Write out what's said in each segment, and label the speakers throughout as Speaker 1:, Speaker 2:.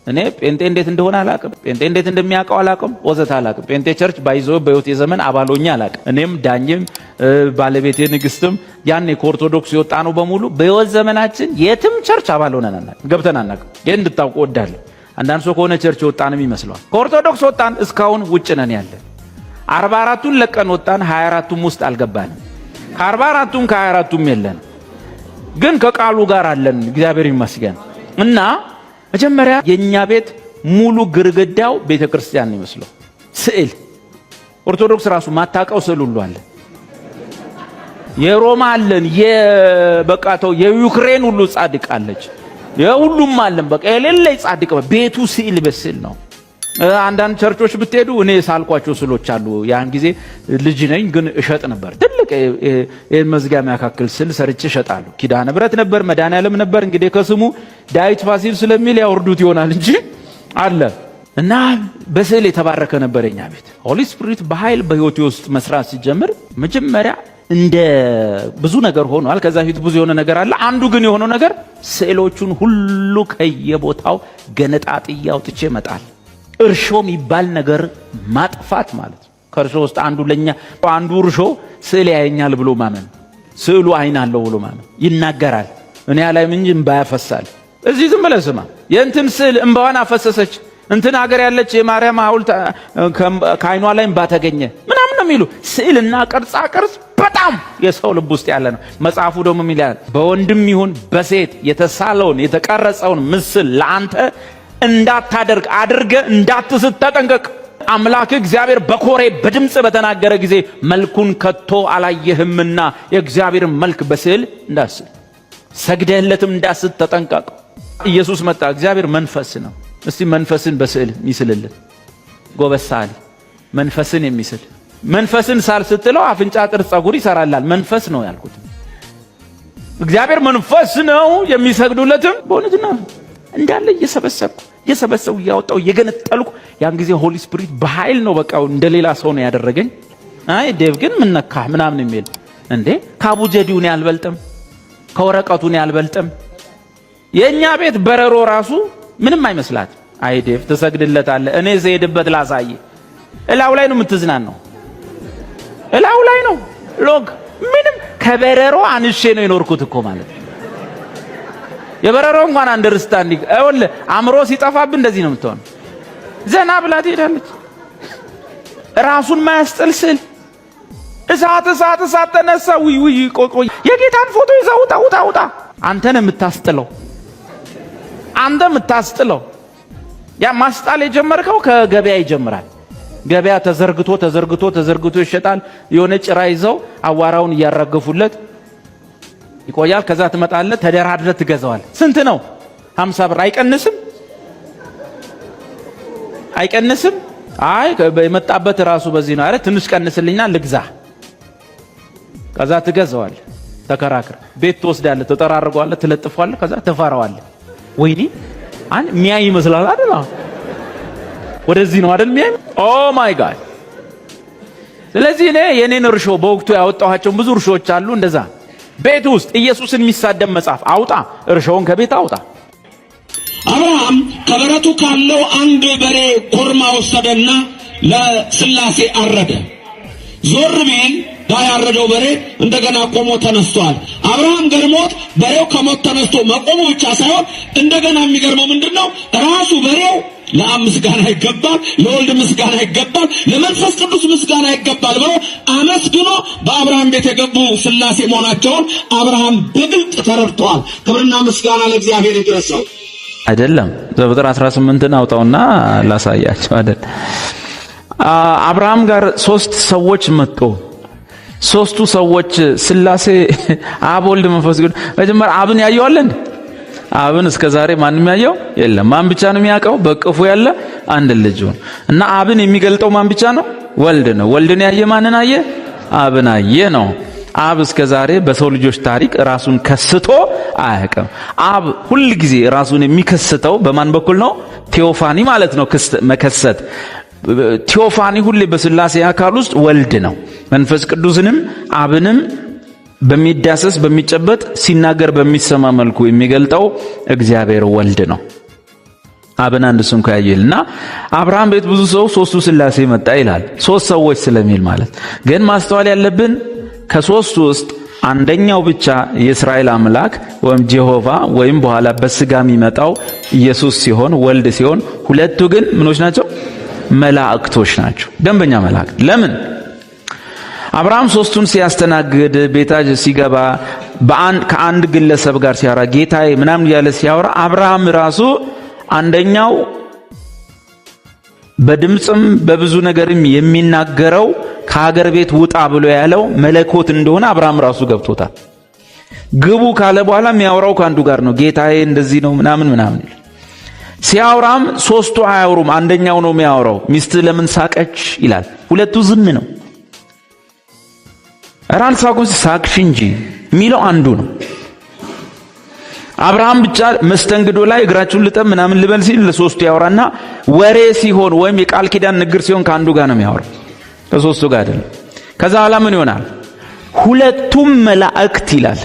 Speaker 1: እኔ ጴንጤ እንዴት እንደሆነ አላቅም። ጴንጤ እንዴት እንደሚያውቀው አላቅም። ወዘተ አላቅም። ጴንጤ church by the way በሕይወቴ ዘመን አባል ሆኜ አላቅም። እኔም ዳኝም ባለቤቴ ንግስትም ያኔ ከኦርቶዶክስ የወጣ ነው በሙሉ በሕይወት ዘመናችን የትም church አባል ሆነን አናቅም፣ ገብተን አናቅም። ይህን እንድታውቁ እወዳለሁ። አንዳንድ ሰው ከሆነ church የወጣንም ይመስለዋል። ከኦርቶዶክስ ወጣን፣ እስካሁን ውጭ ነን ያለን። 44ቱን ለቀን ወጣን፣ 24ቱም ውስጥ አልገባንም። ከ44ቱም ከ24ቱም የለን፣ ግን ከቃሉ ጋር አለን። እግዚአብሔር ይመስገን። እና መጀመሪያ የእኛ ቤት ሙሉ ግርግዳው ቤተ ክርስቲያን ነው ይመስለው ስዕል ኦርቶዶክስ ራሱ ማታቀው ስዕል ሁሉ አለ። የሮማ አለን፣ የበቃተው የዩክሬን ሁሉ ጻድቅ አለች፣ የሁሉም አለን። በቃ የሌለ ጻድቅ ቤቱ ስዕል በስዕል ነው። አንዳንድ ቸርቾች ብትሄዱ እኔ ሳልኳቸው ስዕሎች አሉ። ያን ጊዜ ልጅ ነኝ ግን እሸጥ ነበር። ትልቅ መዝጊያ የሚያካክል ስዕል ሰርቼ እሸጣለሁ። ኪዳነ ምሕረት ነበር፣ መድኃኔዓለም ነበር። እንግዲህ ከስሙ ዳዊት ፋሲል ስለሚል ያወርዱት ይሆናል እንጂ አለ እና በስዕል የተባረከ ነበር የኛ ቤት። Holy Spirit በኃይል በህይወቴ ውስጥ መስራት ሲጀምር መጀመሪያ እንደ ብዙ ነገር ሆኗል። ከዛ ፊት ብዙ የሆነ ነገር አለ። አንዱ ግን የሆነው ነገር ስዕሎቹን ሁሉ ከየቦታው ገነጣጥዬ አውጥቼ መጣል፣ እርሾ የሚባል ነገር ማጥፋት ማለት ነው። ከእርሾ ውስጥ አንዱ ለኛ አንዱ እርሾ ስዕል ያየኛል ብሎ ማመን፣ ስዕሉ አይን አለው ብሎ ማመን፣ ይናገራል። እኔ አላይም እንጂ እምባ ያፈሳል። እዚህ ዝም ብለህ ስማ። የእንትን ስዕል እምባዋን አፈሰሰች፣ እንትን ሀገር ያለች የማርያም ሐውልት ከአይኗ ላይ እምባ ተገኘ ምናምን ነው የሚሉ። ስዕልና ቅርጻ ቅርጽ በጣም የሰው ልብ ውስጥ ያለ ነው። መጽሐፉ ደግሞ ምን ይላል? በወንድም ይሁን በሴት የተሳለውን የተቀረጸውን ምስል ለአንተ እንዳታደርግ አድርገ እንዳትስት ተጠንቀቅ። አምላክ እግዚአብሔር በኮሬብ በድምፅ በተናገረ ጊዜ መልኩን ከቶ አላየህምና የእግዚአብሔርን መልክ በስዕል እንዳስል ሰግደህለትም እንዳስት ተጠንቀቅ። ኢየሱስ መጣ። እግዚአብሔር መንፈስ ነው። እስቲ መንፈስን በስዕል የሚስልልን ጎበዝ ሰዓሊ፣ መንፈስን የሚስል መንፈስን ሳል ስትለው አፍንጫ፣ ጥርስ፣ ጸጉር ይሰራላል። መንፈስ ነው ያልኩት። እግዚአብሔር መንፈስ ነው፣ የሚሰግዱለትም በእውነት ነው። እንዳለ እየሰበሰብኩ እየሰበሰብኩ እያወጣው እየገነጠልኩ ያን ጊዜ Holy Spirit በኃይል ነው በቃ እንደሌላ ሰው ነው ያደረገኝ። አይ ዴቭ ግን ምን ነካህ ምናምን የሚል እንዴ፣ ከአቡጀዲው እኔ አልበልጥም፣ ከወረቀቱ እኔ አልበልጥም። የእኛ ቤት በረሮ ራሱ ምንም አይመስላት። አይ ዴቭ ትሰግድለታለህ፣ እኔ ስሄድበት ላሳይ። እላው ላይ ነው የምትዝናናው፣ እላው ላይ ነው ሎግ ምንም ከበረሮ አንሼ ነው የኖርኩት እኮ ማለት ነው። የበረሮ እንኳን understanding ይኸውልህ፣ አእምሮ ሲጠፋብህ እንደዚህ ነው የምትሆነው። ዘና ብላ ትሄዳለች። ራሱን ማያስጥል ስዕል እሳት እሳት እሳት ተነሳ። ውይ ውይ ቆይ ቆይ፣ የጌታን ፎቶ ይዛ ውጣ ውጣ ውጣ። አንተ ነህ የምታስጥለው፣ አንተ የምታስጥለው። ያ ማስጣል የጀመርከው ከገበያ ይጀምራል። ገበያ ተዘርግቶ ተዘርግቶ ተዘርግቶ ይሸጣል። የሆነ ጭራ ይዘው አዋራውን እያራገፉለት ይቆያል። ከዛ ትመጣለህ፣ ተደራድረህ ትገዛዋለህ። ስንት ነው? 50 ብር። አይቀንስም፣ አይቀንስም። አይ የመጣበት ራሱ በዚህ ነው። አረ ትንሽ ቀንስልኝና ልግዛ። ከዛ ትገዛዋለህ፣ ተከራክር፣ ቤት ትወስዳለህ፣ ትጠራርገዋለህ፣ ትለጥፈዋለህ፣ ከዛ ትፈራዋለህ። ወይኔ አን ሚያይ ይመስላል አይደል? ወደዚህ ነው አይደል ሚያይ? Oh my God። ስለዚህ እኔ የኔን እርሾ በወቅቱ ያወጣኋቸው ብዙ እርሾዎች አሉ። እንደዛ ቤት ውስጥ ኢየሱስን የሚሳደብ መጽሐፍ አውጣ፣ እርሾውን ከቤት አውጣ።
Speaker 2: አብርሃም ከበረቱ ካለው አንድ በሬ ኮርማ ወሰደና ለስላሴ አረደ። ዞር ቢል ያ ያረደው በሬ እንደገና ቆሞ ተነስቷል። አብርሃም ገርሞት በሬው ከሞት ተነስቶ መቆሙ ብቻ ሳይሆን እንደገና የሚገርመው ምንድነው? ራሱ በሬው ለአብ ምስጋና ይገባል፣ ለወልድ ምስጋና ይገባል፣ ለመንፈስ ቅዱስ ምስጋና ይገባል ብሎ አመስግኖ በአብርሃም ቤት የገቡ ስላሴ መሆናቸውን አብርሃም በግልጥ ተረድተዋል። ክብርና ምስጋና ለእግዚአብሔር ይድረሰው።
Speaker 1: አይደለም ዘፍጥረት 18ን አውጣውና ላሳያቸው። አይደል አብርሃም ጋር ሶስት ሰዎች መጡ። ሶስቱ ሰዎች ስላሴ አብ፣ ወልድ፣ መንፈስ ቅዱስ። መጀመሪያ አብን ያየዋል እንዴ? አብን እስከ ዛሬ ማንም ያየው የለም። ማን ብቻ ነው የሚያውቀው? በእቅፉ ያለ አንድ ልጅ ነው። እና አብን የሚገልጠው ማን ብቻ ነው? ወልድ ነው። ወልድን ያየ ማንን አየ? አብን አየ ነው። አብ እስከ ዛሬ በሰው ልጆች ታሪክ ራሱን ከስቶ አያውቅም። አብ ሁል ጊዜ ራሱን የሚከስተው በማን በኩል ነው? Theophany ማለት ነው፣ መከሰት። Theophany ሁሌ በስላሴ አካል ውስጥ ወልድ ነው። መንፈስ ቅዱስንም አብንም በሚዳሰስ በሚጨበጥ ሲናገር በሚሰማ መልኩ የሚገልጠው እግዚአብሔር ወልድ ነው። አብን አንድ ስንኳ ያየል እና አብርሃም ቤት ብዙ ሰው ሶስቱ ስላሴ መጣ ይላል። ሶስት ሰዎች ስለሚል ማለት ግን ማስተዋል ያለብን ከሶስቱ ውስጥ አንደኛው ብቻ የእስራኤል አምላክ ወይም ጄሆቫ ወይም በኋላ በስጋ የሚመጣው ኢየሱስ ሲሆን ወልድ ሲሆን፣ ሁለቱ ግን ምኖች ናቸው? መላእክቶች ናቸው። ደንበኛ መላእክት። ለምን አብርሃም ሶስቱን ሲያስተናግድ ቤታ ሲገባ ከአንድ ግለሰብ ጋር ሲያወራ ጌታዬ ምናምን እያለ ሲያወራ አብርሃም ራሱ አንደኛው በድምፅም በብዙ ነገርም የሚናገረው ከሀገር ቤት ውጣ ብሎ ያለው መለኮት እንደሆነ አብርሃም ራሱ ገብቶታል። ግቡ ካለ በኋላ የሚያወራው ከአንዱ ጋር ነው። ጌታዬ እንደዚህ ነው ምናምን ምናምን ይላል። ሲያወራም ሶስቱ አያወሩም፣ አንደኛው ነው የሚያወራው። ሚስት ለምን ሳቀች ይላል። ሁለቱ ዝም ነው። ኧረ አልሳኩም፣ ሳቅሽ እንጂ የሚለው አንዱ ነው። አብርሃም ብቻ መስተንግዶ ላይ እግራችሁን ልጠብ ምናምን ልበል ሲል ለሶስቱ ያወራና ወሬ ሲሆን ወይም የቃል ኪዳን ንግር ሲሆን ከአንዱ ጋር ነው የሚያወራው፣ ከሶስቱ ጋር አይደለም። ከዛ በኋላ ምን ይሆናል? ሁለቱም መላእክት ይላል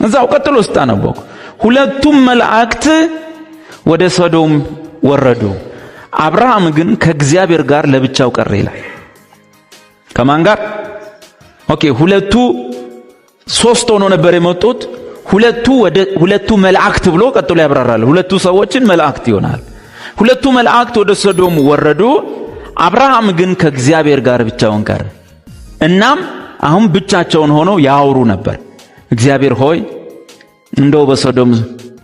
Speaker 1: እዛው ቀጥሎ ስታነበው ሁለቱም መላእክት ወደ ሰዶም ወረዱ፣ አብርሃም ግን ከእግዚአብሔር ጋር ለብቻው ቀረ ይላል። ከማን ጋር? Okay፣ ሁለቱ ሶስት ሆኖ ነበር የመጡት። ሁለቱ ወደ ሁለቱ መላእክት ብሎ ቀጥሎ ያብራራል። ሁለቱ ሰዎችን መላእክት ይሆናል። ሁለቱ መላእክት ወደ ሰዶም ወረዱ፣ አብርሃም ግን ከእግዚአብሔር ጋር ብቻውን ቀረ። እናም አሁን ብቻቸውን ሆነው ያወሩ ነበር። እግዚአብሔር ሆይ እንደው በሰዶም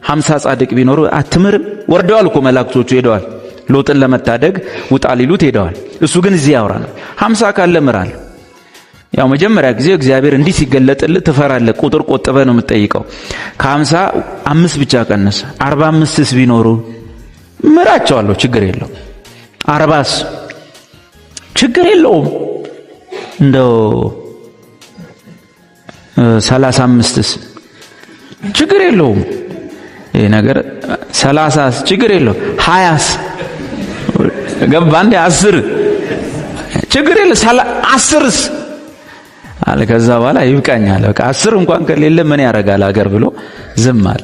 Speaker 1: 50 ጻድቅ ቢኖሩ አትምርም? ወርደዋል እኮ መላእክቶቹ ሄደዋል። ሎጥን ለመታደግ ውጣ ሊሉት ሄደዋል። እሱ ግን እዚህ ያወራ ነው። 50 ካለ ምራለሁ። ያው መጀመሪያ ጊዜ እግዚአብሔር እንዲህ ሲገለጥልህ ትፈራለህ። ቁጥር ቆጥበህ ነው የምትጠይቀው። ከ55 ብቻ ቀንስ። 45ስ ቢኖሩ ምራቸዋለሁ፣ ችግር የለውም። 40ስ ችግር የለውም። እንደው 35ስ ችግር የለውም። ይሄ ነገር 30ስ ችግር የለውም። 20ስ ገባ እንዴ? 10 ችግር የለ 10ስ አለ። ከዛ በኋላ ይብቃኛል፣ በቃ 10 እንኳን ከሌለ ምን ያደርጋል አገር ብሎ ዝም አለ።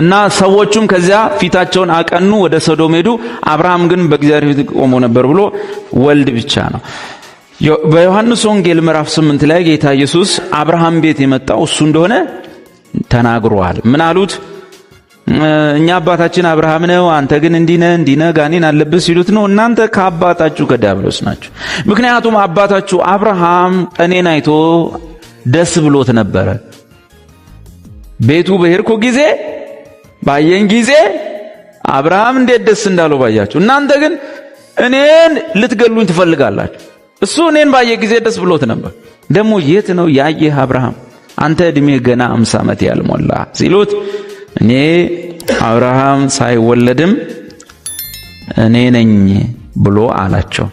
Speaker 1: እና ሰዎቹም ከዚያ ፊታቸውን አቀኑ፣ ወደ ሰዶም ሄዱ። አብርሃም ግን በእግዚአብሔር ፊት ቆሞ ነበር ብሎ ወልድ ብቻ ነው። በዮሐንስ ወንጌል ምዕራፍ 8 ላይ ጌታ ኢየሱስ አብርሃም ቤት የመጣው እሱ እንደሆነ ተናግሯል። ምን አሉት? እኛ አባታችን አብርሃም ነው፣ አንተ ግን እንዲህ ነህ እንዲህ ነህ ጋኔን አለብህ ሲሉት ነው እናንተ ከአባታችሁ ከዲያብሎስ ናችሁ። ምክንያቱም አባታችሁ አብርሃም እኔን አይቶ ደስ ብሎት ነበረ። ቤቱ በሄድኩ ጊዜ ባየኝ ጊዜ አብርሃም እንዴት ደስ እንዳለው ባያችሁ። እናንተ ግን እኔን ልትገሉኝ ትፈልጋላችሁ። እሱ እኔን ባየ ጊዜ ደስ ብሎት ነበር። ደግሞ የት ነው ያየህ አብርሃም? አንተ እድሜህ ገና 50 ዓመት ያልሞላ ሲሉት እኔ አብርሃም ሳይወለድም እኔ ነኝ ብሎ አላቸው።